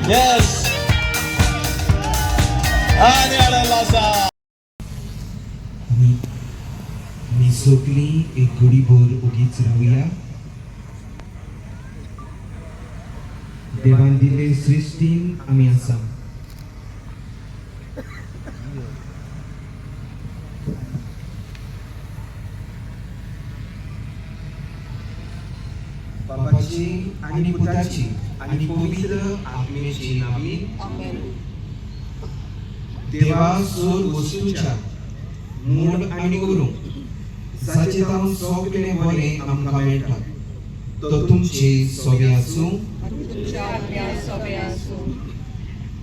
येस. आनी आडला. आमी आमी सगळीं एक घडीभर ओगीच रावया. देवान दिल्ले सृश्टीन आमी आसा. बापाची आनी पुताची आनी पवित्र आत्मेची नावी. देवा सोर वस्तूच्या मूळ आनी उरूंक जाचे जावन सगळें बरें आमकां मेळटा, तो तुमचे सोबे आसूं. तुमच्या आत्म्या सोबे आसूं.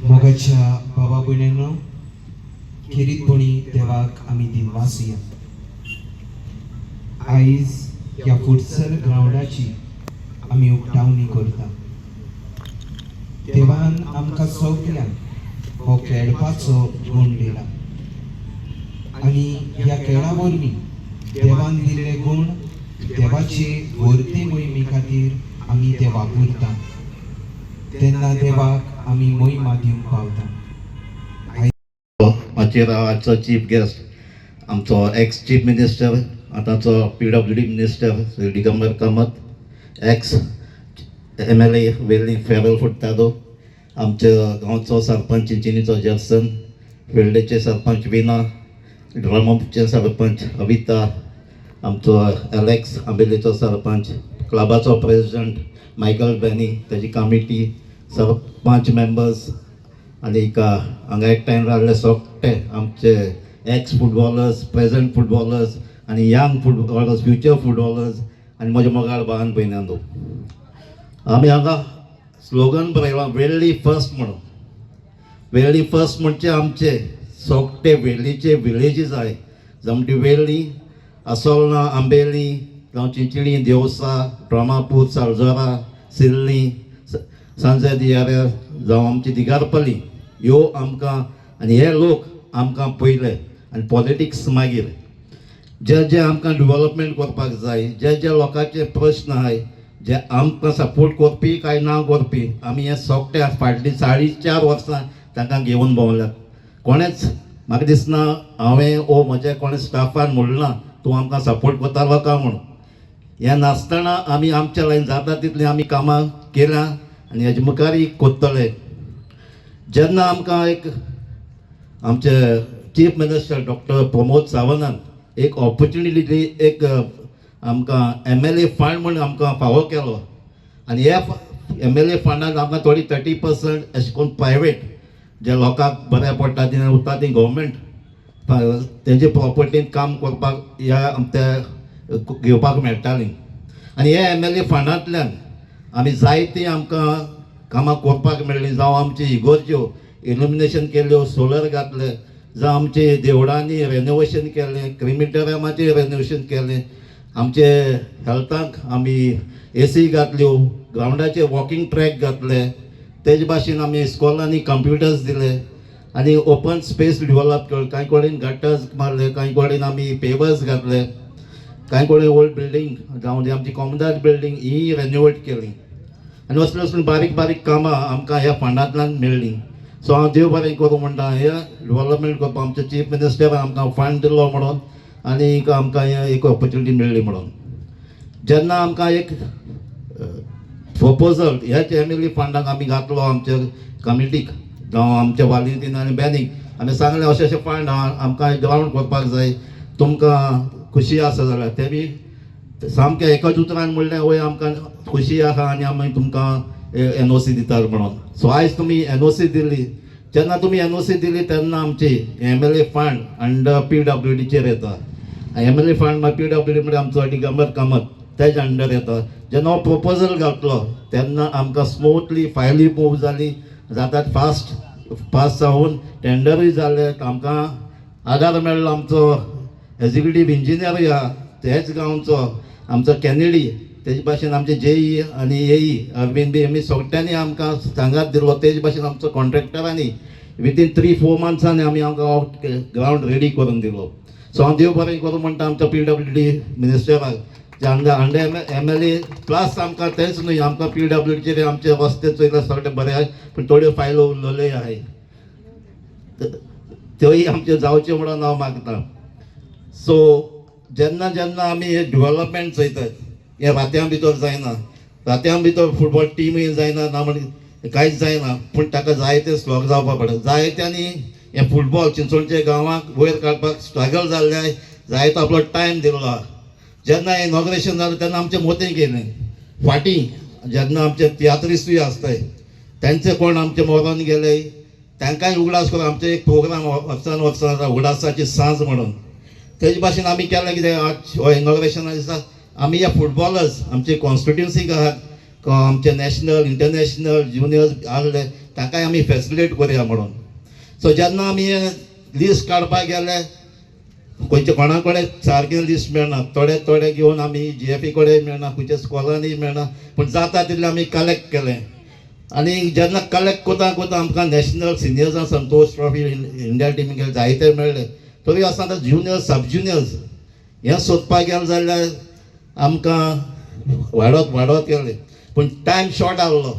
मोगाच्या बाबा भयणींनो, खेरीतपणी देवाक आमी दिनवासुया. आयज ह्या फुटसल ग्रावंडाची आमी उक्तावणी करता. देवान आमकां सगल्यांक हो खेळपाचो गूण दिला आनी ह्या खेळा वरवीं देवान दिल्ले गूण देवाचे वर्ते मोहिमे खातीर आमी ते वापरता, तेन्ना देवाक आमी मोहिमा दिवंक पावता. माचयेर आजचो चीफ गेस्ट, आमचो एक्स चीफ मिनिस्टर, आतांचो PWD minister Shri Digambar Kamat, ex MLA वेर्ली फेरल फुर्तादो, आमच्या गांवचो सरपंच चिंचिनीचो जर्सन, वेर्लेचे सरपंच विना, ड्रमाचे सरपंच अविता, आमचो एलेक्स, आंबेलेचो सरपंच, क्लबाचो प्रेसिडंट मायकल बॅनी, ताजी कमिटी, सरपंच मेंबर्स आनीक हांगा एकठांय रावल्ले सगळे आमचे एक्स फुटबॉलर्स, प्रेझंट फुटबॉलर्स आनी यंग फुटबॉलर्स, फ्युचर फुटबॉलर्स आनी म्हज्या मोगाळ भावान भयणांनो, आमी हांगा स्लोगन बरयलां वेर्ली फर्स्ट म्हणून. वेर्ली फर्स्ट म्हणजे आमचे सगळे वेर्लीचे विलेजीस आहाय, जावं ती वेर्ली, असोलना, आंबेली, जावं चिंचणी, देवसा, ड्रामापूर, सालजोरा, सिल्ली, सांजे दियारे, जावं आमची दिगारपल्ली, ह्यो आमकां आनी हे लोक आमकां पयले आनी पॉलिटिक्स मागीर. जे जे आमकां डिवॉलपमेंट करपाक जाय, जे जे लोकांचे प्रश्न आहाय, जे आमकां सपोर्ट करपी काय ना करपी, आमी हे सगळे फाटलीं 4.5 वर्सां तांकां घेवन भोंवल्यात. कोणेच म्हाका दिसना हांवें ओ म्हज्या कोणें स्टाफान म्हणलें ना, तूं आमकां सपोर्ट करतालो काय म्हणून. हें नासतना आमी आमच्या लायन जाता तितलीं आमी कामां केल्यां आनी हेजे मुखारय करतले. जेन्ना आमकां एक आमचे चीफ मिनिस्टर डॉक्टर प्रमोद सावंतान एक ऑपॉर्च्युनिटी दिली, एक आमकां एमएलए फंड म्हूण आमकां फावो केलो आनी ह्या एमएलए फंडान आमकां थोडी 30% अशें करून प्रायवेट जे लोकांक बऱ्या पडटा ती उरता ती गव्हर्मेंट तेंचे प्रॉपर्टीन काम करपाक ह्या आमच्या घेवपाक मेळटाली. आनी ह्या एमएलए फंडांतल्यान आमी जायतीं आमकां कामां करपाक मेळ्ळीं, जावं आमची इगोर्ज्यो इल्युमिनेशन केल्यो, सोलर घातले, जावं आमचे देवळांनी रेनोवेशन केलें, क्रिमिटोरियमाचें रेनोवेशन केलें, आमचे हेल्थाक आमी एसी घातल्यो, ग्रावंडाचेर वॉकिंग ट्रॅक घातले, तेजे भाशेन आमी इस्कॉलांनी कंप्युटर्स दिले आनी ओपन स्पेस डेवलप केलो. कांय कडेन गटर्स मारले, कांय कडेन आमी पेवर्स घातले, कांय कडेन ओल्ड बिल्डींग जावं ती आमची कोमदाद बिल्डींग ही रेनोवेट केली आनी असली असली बारीक बारीक कामां आमकां ह्या फंडांतल्यान मेळ्ळीं. सो हांव देव बरें करूं म्हणटा, हे डेवलपमेंट करपाक आमचे चीफ मिनिस्टरान आमकां फंड दिलो म्हणून आनी आमकां हें एक ऑपॉर्च्युनिटी मेळ्ळी म्हणून. जेन्ना आमकां एक प्रपोजल ह्याच एमएलए फंडाक आमी घातलो, आमच्या कमिटीक जावं आमच्या वालेंतीन आनी बॅनीक आमी सांगलें, अशें अशें फंड आहा, आमकां ग्रावंड करपाक जाय, तुमकां खुशी आसा जाल्यार, ते बी सामकें एकाच उतरान म्हणलें, वय, आमकां खुशी आसा आनी आमी तुमकां एनओसी दितात म्हणून. सो आयज तुमी एनओसी दिली. जेन्ना तुमी एनओसी दिली तेन्ना आमची एमएलए फंड अंडर पीडब्ल्यूडीचेर येता. एमएलए फंड मागीर पीडब्ल्यूडी म्हणजे आमचो दिगंबर कामत तेज्या अंडर येता. जेन्ना हो प्रपोजल घातलो तेन्ना आमकां स्मुथली फायली मूव जाली, जातात फास्ट पास जावन टेंडरूय जाले. आमकां आदार मेळ्ळो, आमचो एग्जिक्युटीव इंजिनियरूय आहा तेच गांवचो, आमचो कॅनेडी, तेजे भाशेन आमचे जेई आनी एई अरविंद बी, आमी सगळ्यांनी आमकां सांगात दिलो. तेजे भाशेन आमचो कॉन्ट्रॅक्टरांनी विदीन 3-4 मंथ्सांनी आमी आमकां ग्रावंड रेडी करून दिलो. सो हांव देव बरें करूं म्हणटा आमच्या पीडब्ल्यूडी मिनिस्टराक. जे आमदार MLA plus आमकां तेंच न्हय, आमकां PWडीचेर आमचे रस्ते चोयला सगळे बरे आहाय, पूण थोड्यो फायलो उरलेल्यो आहाय, त्योय आमचे जावचे म्हणून हांव मागता. सो जेन्ना जेन्ना आमी हे डेवलपमेंट चोयतात, हे रातयां भितर जायना, रातयां भितर फुटबॉल टिमूय जायना, ना म्हण कांयच जायना, पूण ताका जायते स्लॉग जावपा पडटा. जायत्यांनी हे फुटबॉल चिंचोणच्या गांवाक वयर काडपाक स्ट्रगल जाल्ले आहाय, जायतो आपलो टायम दिल्लो आहा. जेन्ना इनॉग्रेशन जालें तेन्ना आमचें मोतें गेलें फाटीं. जेन्ना आमचे तियात्रिस्तूय आसताय, तेंचे कोण आमचे मरोन गेले, तांकांय उगडास करून आमचे एक प्रोग्राम वर्सान वर्सान आसा, उगडासाची सांज म्हणून. तेजे भाशेन आमी केलें कितें, आज हो इनॉग्रेशना दिसा आमी ह्या फुटबॉलर्स आमचे कॉन्स्टिट्युन्सीक आहात, आमचे नॅशनल इंटरनॅशनल ज्युनियर्स आहले, तांकांय आमी फेसिलिटेट करुया म्हणून. सो जेन्ना आमी लिस्ट काडपाक गेले, खंयच्या कोणा कडेन सारकें लिस्ट मेळना, थोडे थोडे घेवन आमी GFE कडेन मेळना, खंयच्या स्कॉलांनी मेळना, पूण जाता तितलें आमी कलेक्ट केलें. आनी जेन्ना कलेक्ट करता करता आमकां नॅशनल सिनियर्सां संतोष ट्रॉफी इंडिया टिमीक जायते मेळ्ळे. तरी आसतना ज्युनियर्स सब ज्युनियर्स हें सोदपाक गेलें जाल्यार आमकां वाडत वाडत गेलें, पूण टायम शॉर्ट आहलो.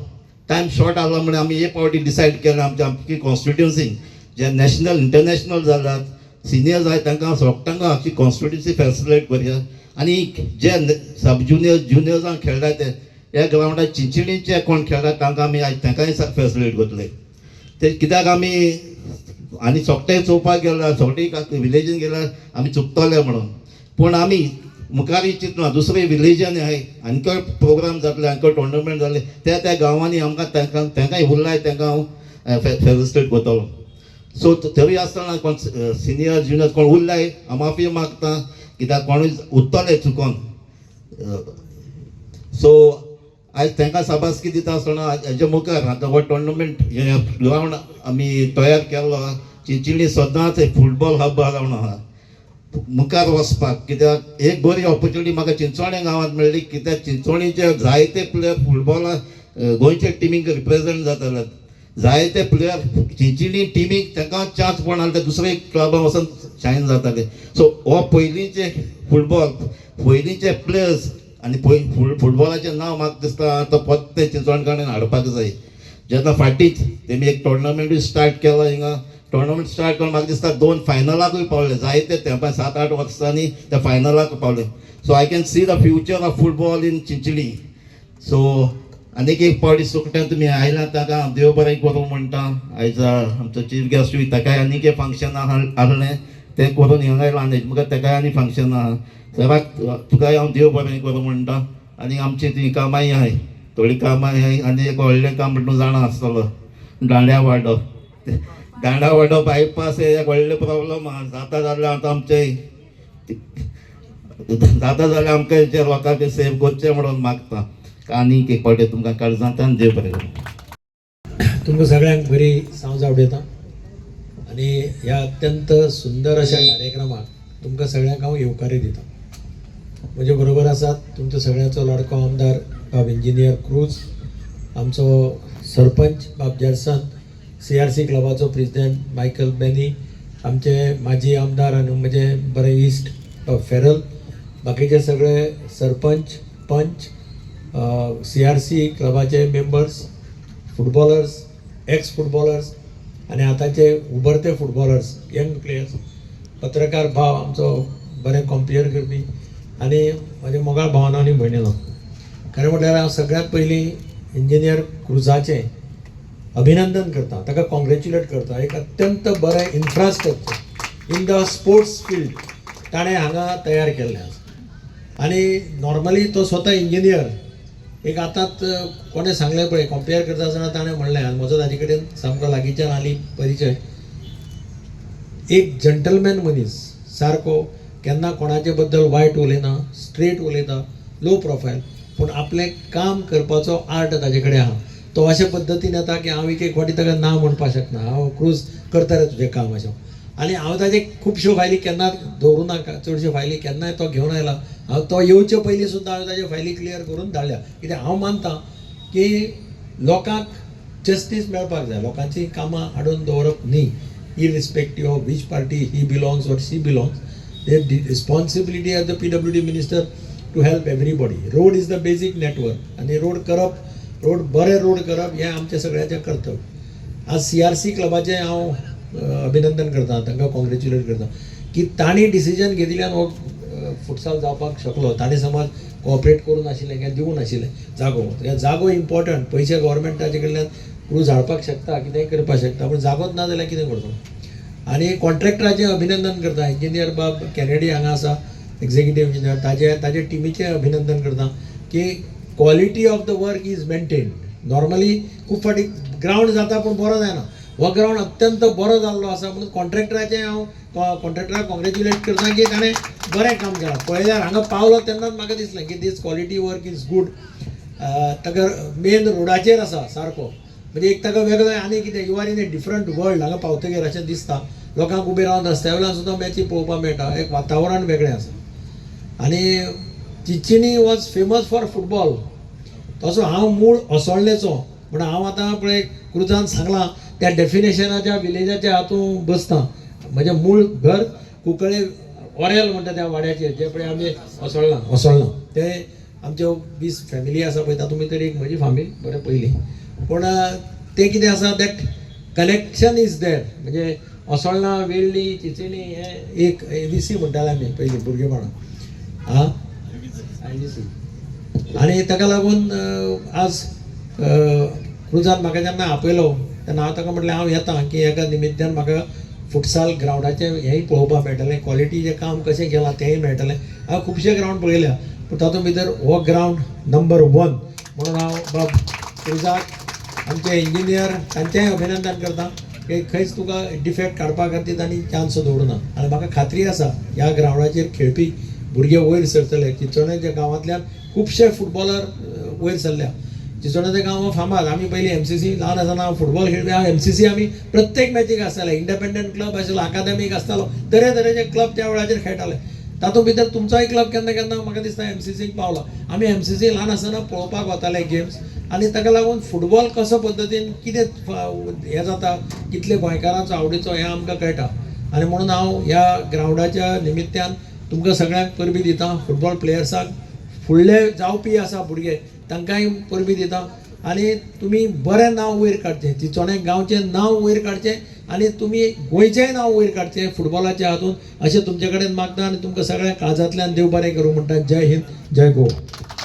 टायम शॉर्ट आहलो म्हणून आमी एक फावटी डिसायड केलें, आमच्या आमची कॉन्स्टिट्युन्सीन जे नॅशनल इंटरनॅशनल जाल्यात, सिनियर्स आहाय, तांकां सगळ्यांक आमची कॉन्स्टिट्युन्सी फेसिलिटेट करया. आनी जे सब ज्युनियर ज्युनियर्सांक खेळटा ते ह्या ग्रावंडार चिंचणीचे कोण खेळटा तांकां आमी आयज तांकांय फेसिलिटेट करतले. ते कित्याक आमी आनी सोकटे चोवपाक गेल्यार सोकटे विलेजीन गेल्यार आमी चुकतले म्हणून, पूण आमी मुखारय चिंतलां दुसरे विलेजांनी आहाय, आनीकय प्रोग्राम जातले, आनीकय टोर्नामेंट जातले, त्या त्या गांवांनी आमकां तांकां तांकांय उरलाय, तांकां हांव फेलिसिटेट करतलो. सो तरी आसतना कोण सिनियर ज्युनियर कोण उरलाय हांव माफी मागता, कित्याक कोणूय उरतले चुकोन. सो आयज तांकां शाबासकी दिता आसतना हेजे मुखार आतां हो टोर्नामेंट हे ग्रावंड आमी तयार केल्लो आहा. चिंचणी सदांच एक फुटबॉल हब जावन आहा मुखार वचपाक, कित्याक एक बरी ऑपॉर्चुनिटी म्हाका चिंचोणे गांवांत मेळ्ळी, कित्याक चिंचोणीचे जायते प्लेयर फुटबॉला गोंयच्या टिमीक रिप्रेजेंट जाताले. जायते प्लेयर चिंचणी टिमीक तांकां चान्स पडना, ते दुसरे क्लबां वचून शायन जाताले. सो हो पयलींचे फुटबॉल पयलींचे प्लेयर्स आनी पय फुटबॉलाचें नांव म्हाका दिसता आतां परतें चिंचवण हाडपाक जाय. जेन्ना फाटींच तेमी एक टोर्नामेंटूय स्टार्ट केलो हिंगा, टोर्नामेंट स्टार्ट करून म्हाका दिसता दोन फायनलाकूय पावले, जायते तेंपा 7-8 वर्सांनी ते फायनलाक पावले. So I can see the future of football in Chinchali. So आनीक एक फावटी सुकट्यान तुमी आयला ताका हांव देव बरें करूं म्हणटा. आयज आमचो चीफ गेस्टूय ताकाय आनीक एक फंक्शन आहलें तें करून हिंगा आयला, आनी मुखार ताकाय आनी फंक्शन आहा. सराक तुकाय हांव देव बरें करूं म्हणटा. आनी आमची ती कामांय आहाय, थोडीं कामां आहाय, आनी एक व्हडलें काम म्हणटा तूं जाणा आसतलो, दांड्या वाडो, दांडा वाडो बायपास हे एक व्हडलें प्रॉब्लम आहा. जाता जाल्यार आतां आमचें जाता जाल्यार आमकां जे लोकांक सेव करचें म्हणून मागता. आनीक एक फावटी तुमकां काळजांतल्यान देव बरें करूं. तुमकां सगळ्यांक बरी सांज आवडयता आनी ह्या अत्यंत सुंदर अशा कार्यक्रमाक तुमकां सगळ्यांक हांव येवकारी दिता. म्हजे बरोबर आसात तुमचो सगळ्यांचो लाडको आमदार बाब इंजिनियर क्रूज, आमचो सरपंच बाब जेर्सन, CRC क्लबाचो प्रेसिडेंट मायकल बेनी, आमचे माजी आमदार आनी म्हजे बरे इश्ट बाब फेरल, बाकीचे सगळे सरपंच, पंच, CRC क्लबाचे मेंबर्स, फुटबॉलर्स, एक्स फुटबॉलर्स आनी आतांचे उभरते फुटबॉलर्स, यंग प्लेयर्स, पत्रकार भाव आमचो बरें कॉम्पियर करपी आनी म्हजे मोगाळ भावानो आनी भयणीनो, खरें म्हटल्यार हांव सगळ्यांत पयलीं इंजिनियर क्रुजाचें अभिनंदन करता, ताका कॉंग्रेच्युलेट करता. एक अत्यंत बरें infrastructure in the sports field ताणें हांगा तयार केल्लें आसा. आनी नॉर्मली तो स्वता इंजिनियर एक आतांच कोणें सांगलें पळय, कंपेर करता आसतना ताणें म्हणलें, आनी म्हजो ताजे कडेन सामको लागींच्यान हालीं परिचय, एक जंटलमॅन मनीस सारको, केन्ना कोणाचे बद्दल वायट उलयना, स्ट्रेट उलयता, लो प्रोफायल, पूण आपलें काम करपाचो आर्ट ताजे कडेन आहा. तो अशे पद्दतीन येता की हांव एक एक फावटी ताका ना म्हणपाक शकना, हांव क्रूज करता रे तुजें काम अशें. आनी हांव ताजे खुबश्यो फायली केन्ना दवरूं नाका, चडश्यो फायली केन्नाय तो घेवन आयला, हांव तो येवचे पयलीं सुद्दां हांवें ताज्यो फायली क्लियर करून धाडल्या. कित्याक हांव मानता की लोकांक जस्टीस मेळपाक जाय, लोकांची कामां हाडून दवरप न्ही, irrespective of which party he belongs or she belongs. The responsibility as the PWD minister to to help everybody. Road is the basic network आनी रोड करप, रोड बरे रोड करप हें आमचें सगळ्यांचें कर्तव्य. आज सीआरसी क्लबाचें हांव अभिनंदन करता, तांकां कॉंग्रेच्युलेट करता की तांणी डिसिजन घेतिल्ल्यान हो फुटसाल जावपाक शकलो. तांणी समज कॉपरेट करूं नाशिल्लें किंवा दिवूं नाशिल्लें जागो, जागो इम्पॉर्टंट. पयशे गव्हर्मेंट ताजे कडल्यान क्रूज हाडपाक शकता, कितेंय करपाक शकता, पूण जागोच ना जाल्यार कितें करतलो? आनी कॉन्ट्रॅक्टराचें अभिनंदन करता. इंजिनियर बाब कॅनेडी हांगा आसा, एक्झिक्युटीव इंजिनियर, ताजे ताजे टिमीचें अभिनंदन करता की quality of the work is maintained. Normally खूब फावटी ग्रावंड जाता पूण बरो जायना. हो ग्रावंड अत्यंत बरो जाल्लो आसा म्हणून कॉन्ट्रॅक्टराचें हांव कॉन्ट्रॅक्टराक कॉंग्रेच्युलेट करता की ताणें बरें काम केलां. पळयल्यार हांगा पावलो तेन्नाच म्हाका दिसलें की this quality work is good. ताका मेन रोडाचेर आसा सारको, म्हणजे एक ताका वेगळो आनी कितें, you are in a different world हांगा पावतकीर अशें दिसता. लोकांक उबे रावन रस्त्या वयल्यान सुद्दां मॅची पळोवपाक मेळटा. एक वातावरण वेगळें आसा आनी Chinchinim was famous for football. तसो हांव मूळ असोळणेचो, पूण हांव आतां पळय क्रुजान सांगलां त्या डेफिनेशनाच्या विलेजाच्या हातूंत बसता. म्हजें मूळ घर कुंकळे ऑरेल म्हणटा त्या वाड्याचेर, जे पळय आमी असोळणा असोळणा ते आमच्यो 20 फॅमिली आसा पळय, तातूंत भितर एक म्हजी फामील बरें पयलीं. पूण तें कितें आसा, that connection is there. म्हणजे असोळणा, वेळ्ळी, चिंचणी हें एक एबीसी म्हणटाले आमी पयलीं भुरगेपणां, आं आयबीसी. आनी ताका लागून आज क्रुजान म्हाका जेन्ना आपयलो तेन्ना हांव ताका म्हटलें हांव येता की एका निमित्तान म्हाका फुटसाल ग्रावंडाचें हेंय पळोवपाक मेळटलें, क्वॉलिटीचें काम कशें केलां तेंय मेळटलें. हांवें खुबशे ग्रावंड पळयल्या पूण तातूंत भितर हो ग्रावंड नंबर वन म्हणून हांव बाब क्रुजाक, आमचे इंजिनियर, तांचेंय अभिनंदन करता की खंयच तुका डिफेक्ट काडपा खातीर तांणी चान्स दवरुना. आनी म्हाका खात्री आसा ह्या ग्रावंडाचेर खेळपी भुरगे वयर सरतले. चिंचोण्याच्या गांवांतल्यान खुबशे फुटबॉलर वयर सरल्या. चिंचोण्याच्या गांव हो फामाद. आमी पयलीं एमसीसी ल्हान आसतना फुटबॉल खेळपी. हांव एमसीसी आमी प्रत्येक मॅचीक आसताले. इंडिपेंडंट क्लब आशिल्लो, अकादमीक आसतालो, तरेतरेचे क्लब त्या वेळाचेर खेळटाले. तातूंत भितर तुमचोय क्लब केन्ना केन्ना म्हाका दिसता एमसीसीक पावला. आमी एमसीसी ल्हान आसतना पळोवपाक वताले गेम्स आनी ताका लागून फुटबॉल कसो पद्दतीन कितें हें जाता, कितले गोंयकारांचो आवडीचो हें आमकां कळटा. आनी म्हणून हांव ह्या ग्रावंडाच्या निमित्यान तुमकां सगळ्यांक परबीं दिता. फुटबॉल प्लेयर्सांक, फुडले जावपी आसा भुरगे तांकांय परबीं दिता आनी तुमी बरें नांव वयर काडचें, चिंचोणें गांवचें नांव वयर काडचें आनी तुमी गोंयचेंय नांव वयर काडचें फुटबॉलाच्या हातून अशें तुमचे कडेन मागता आनी तुमकां सगळ्या काळजांतल्यान देव बरें करूं म्हणटा. जय हिंद, जय गोवा.